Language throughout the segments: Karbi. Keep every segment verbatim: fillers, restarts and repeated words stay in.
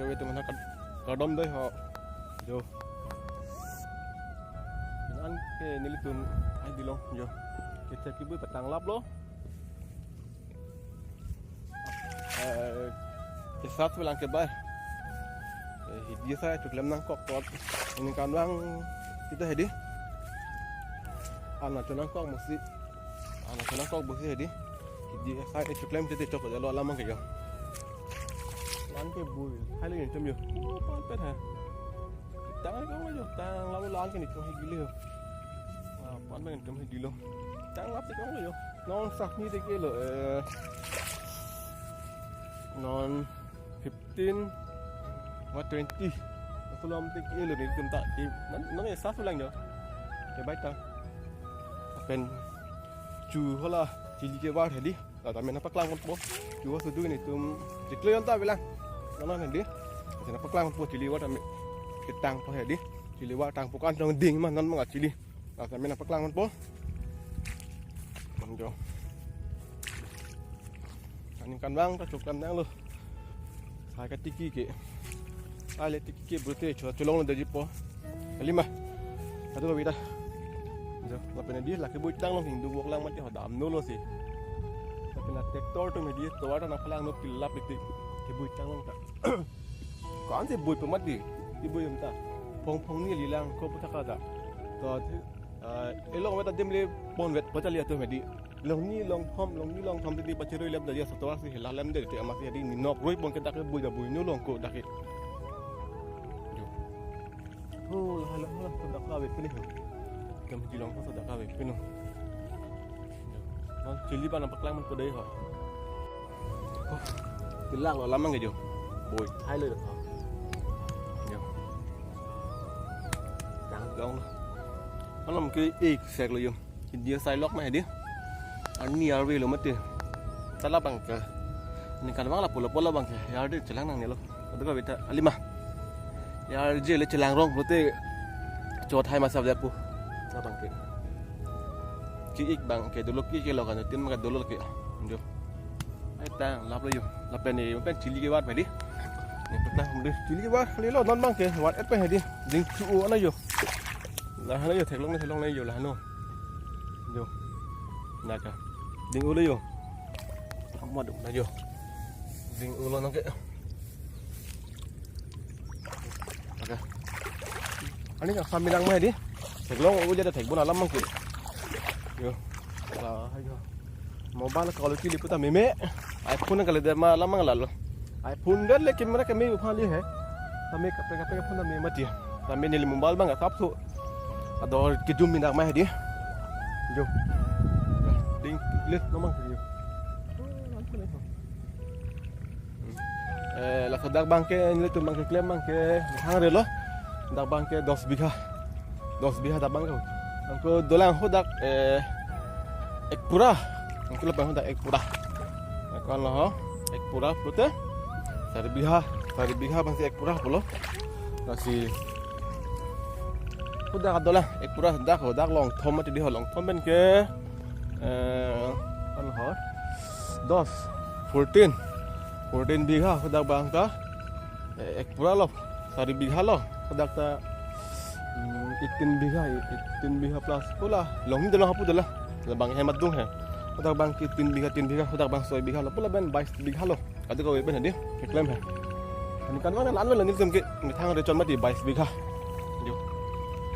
Ave atum aphan kar-, kardom dei ho. Jo. Anke nelitum hedi along jo. Kethek kebui patanglaplo. Eh, kesat pulang ke bai. Eh, hidi asai choklem nangkok apot. Aningkanvang sita hedi. Ana chonangkok musi. Ana chonangkok musi hedi. Hidi asai choklem titi chok jalo alam ke jo. Anke bui. Hai lagi chom jo. Oh, pan pen ha. Tang ko jo. Tanglaplo anke nelitum hedi lo. Ah, pan pen nelitum hedi lo. Tanglap ko jo. Non sakni te kelo, eh, non fifteen, what, twenty. Laso alam te kelo nelitum ta, ki, non, non ya saf lang jo. Ke bai ta. Pen chu hala chili kevar hedi. La tame nangpaklang ponpo. Chu ho sudu nelitum chiklo yon ta bilang. Non non hedi. Nangpaklang ponpo chili var tame. Ketang po hedi. Chili var tangpo kan tong ding ma non manga chili. La tame nangpaklang ponpo. Manjo. Aningkanvang ta choklem nanglo. Sai katiki ke. Ai le tiki ke brote cho cholong lo daji po. Kalima. Aduh babita. Jo, lapen hedi lake bui tanglong hingduk vok lang mati ho damnolo si. Lapen tractor atum hedi tovar ta nangpalang no pilap iti. Kebui tanglong ta. Ko-an si bui pemati, kebui em ta. Phong phong ni lilang ko puthak ta. To, ah, elong meta adim le ponvet pachali atum hedi. Longni longthom, longni longthom titi pachirui lem daji satovar si hela lem de te amatsi hedi ninok rui pon ke dak ke bui da bui nu long ko dak ke. Jo. Oh, la la la, ko dak la ve pini ho. Kam ji long ko dak la ve pini. Jo. Non chili ba nangpaklang ponpo dei ho. Oh, pilak lo alam ke jo. Bui, hai lo. Jo. Tang dong lo. Alam ke ik sek lo jo. Hidi asai lok ma hedi. Arni arve lo mati. Ta labang ke. Aningkanvang lapu lapu labang ke. Yar de chelang nangnelo. Aduh babita. Kalima. Yar je le chelang rong pulote. Chot hai masa dia pu. Labang ke. Ki ik bang ke dolo ki ke lo kan tin ma ke dolo ke. Jo. Ai tanglaplo jo. Lapen ne pen chili kevar hedi. Ne petang chili kevar le lo non bang ke. Var et pen hedi. Ding chu o ana jo. La hana jo theklong ne theklong ne jo la hano. Jo. Naka. Ding ulo jo. Amat dum na jo. Ding ulo nangke. Oke. Ani ka kami nang mai di. Theklong ulo jada thekbon alam mangke. Jo. La hai jo. Mobile quality lipu ta meme. iPhone kali de ma alam mang lalo. iPhone dan le camera kami upha li hai. Kami kape kape phone meme mati. Kami neli mobile bang asap so. Ador kejum minak mai di. Jo. Ding le nomang kejum. Eh, laso dak bang ke, nelitum bang ke claim bang ke, hang relo. Dak bang ke dos bigha. Dos bigha dak bang ke. Anke dolang ho dak, eh, ek pura. Anke lo bang ho dak ek pura. Anke lo ho, ek pura pute. Sari bigha, sari bigha bang si ek pura pulo. Lasi ho dak dolang, ek pura dak ho, dak longthom mati di ho longthom pen ke. Eh, ano ho? Dos, fourteen. Fourteen bigha, ho dak bang ke, eh, ek pura lo, sari bigha lo, ho dak ta, hmm, eighteen bigha, eighteen bigha plus pula, longni dolang hapu dolang, labang hemat dung he. Ho dak bang ke tin bigha, tin bigha, ho dak bang soi bigha lo, pula ben bais bigha lo. Kado kave pen hedi, keklem he. Aningkanvang la-an lo nelitum ke, methang rechon mati bais bigha. Jo.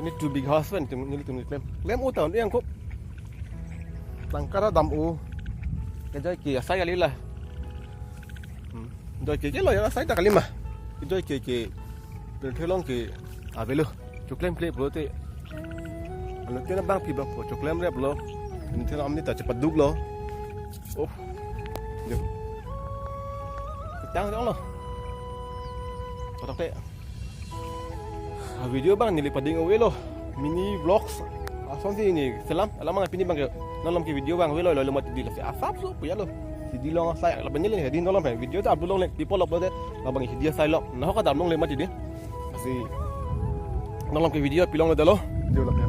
Ini two bigha pen nelitum, nelitum keklem. Klem u taon yang kok. Tangka ra dam u. Kejoi ke asai kali la. Hmm. Joi ke ke lo ya asai ta kali ma. Kejoi ke ke. Pirthe along ke avelo. Choklem kle pulote. Ano kena bang pi bang po choklem rep lo. Ini thena amni ta chepaduk lo. Oh. Jo. Tang dong lo. Kotak te. Ah, video bang neli pading avelo. Mini vlogs. Asonsi neli selam, alam bang pini bang ke. Non alam ke video bang avelo lo lo mati di lo. Asap so puya lo. Si di long asai la banyel he di non alam he. Video ta upload longle people upload de. Labang hidi asai lo. Nahok adam longle mati di. Lasi non alam ke video pilongle dolo. Jo lo ya.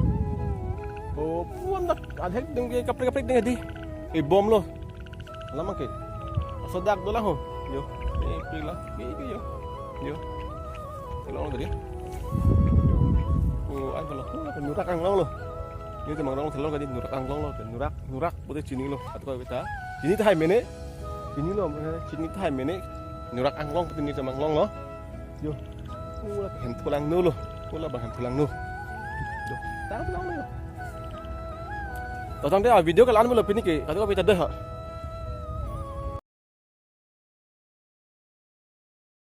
Oh, puan dak adhek ding ke kaprek kaprek ding di. Eh, bom lo. Alam ke. Laso dak dolang ho. Jo. Eh, pilak. Pi pi jo. Yo. Thelong lo tadi. Oh, an thelong. Oh, Nurak Anglong lo. Neli ta Manglong thelong tadi, Nurak Anglong lo. Nurak, Nurak pute chinilo. Kado kita. Chini tahai mene. Chinilo, eh, chini tahai mene. Nurak Anglong pute neli ta Manglong lo. Yo. Oh, la hem thulang nu lo. Oh, labang hem thulang nu. Yo. Tang thulang nu. To tangte a video ke la-an pulo pini ke. Kado kita deh.